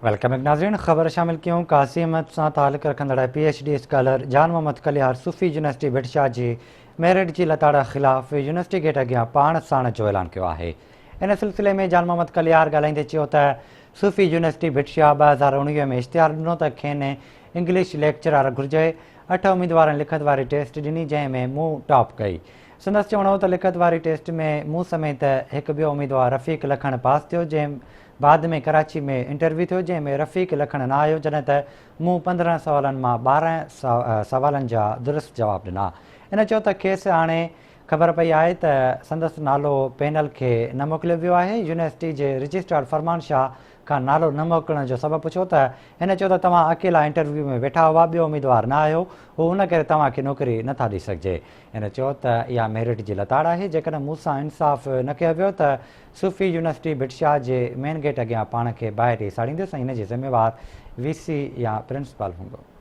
Welcome back ناظرين خبر شامل ڪيون قاضي احمد سان تعلق رکندڙ P H D scholar Jan Muhammad Kaliyar Sufi university Bhit Shah جي ميرٽ جي لتاڙ خلاف يونيورسٽي گيٽ اڳيان پاڻ ساڻ جو اعلان ڪيو آهي ان سلسلي ۾ جان محمد ڪليار ڳالهائيندي چيو ته صوفي يونيورسٽي ڀٽ شاهه 2019 ۾ اشتهار ڏنو ته کين انگلش ليڪچرار گهرجي اٺ اميدوارن لکت واري ٽيسٽ ڏني جنهن ۾ مون ٽاپ ڪئي سندس چوڻ هو ته لکت واري ٽيسٽ ۾ مون سميت هڪ ٻيو اميدوار رفيق لکڻ پاس ٿيو جنهن بعد ۾ ڪراچي ۾ انٽرويو ٿيو جنهن ۾ رفيق لکڻ نه آيو جڏهن ته مون 15 سوالن مان 12 سوالن جا درست جواب ڏنا. هن چيو ته کيس هاڻي خبر پئي آهي ته سندس نالو پينل کي نه موڪليو ويو آهي، يونيورسٽي جي رجسٽرار فرمان شاهه کان نالو نه موڪلڻ جو سبب پڇيو ته هن چيو ته توهان اڪيلا انٽرويو ۾ ويٺا هئا ٻيو اميدوار نه آيو هو ان ڪري توهان کي نوڪري نه ٿا ڏئي سگهجي. هن چيو ته اها ميرٽ جي لتاڙ آهي جيڪڏهن مون سان انصاف نه ڪيو ويو ته صوفي يونيورسٽي ڀٽ شاهه جي مين گيٽ اڳيان پاڻ کي باهه ڏئي ساڙيندس ۽ ان جي ذميوار وي سي يا پرنسپال هوندو.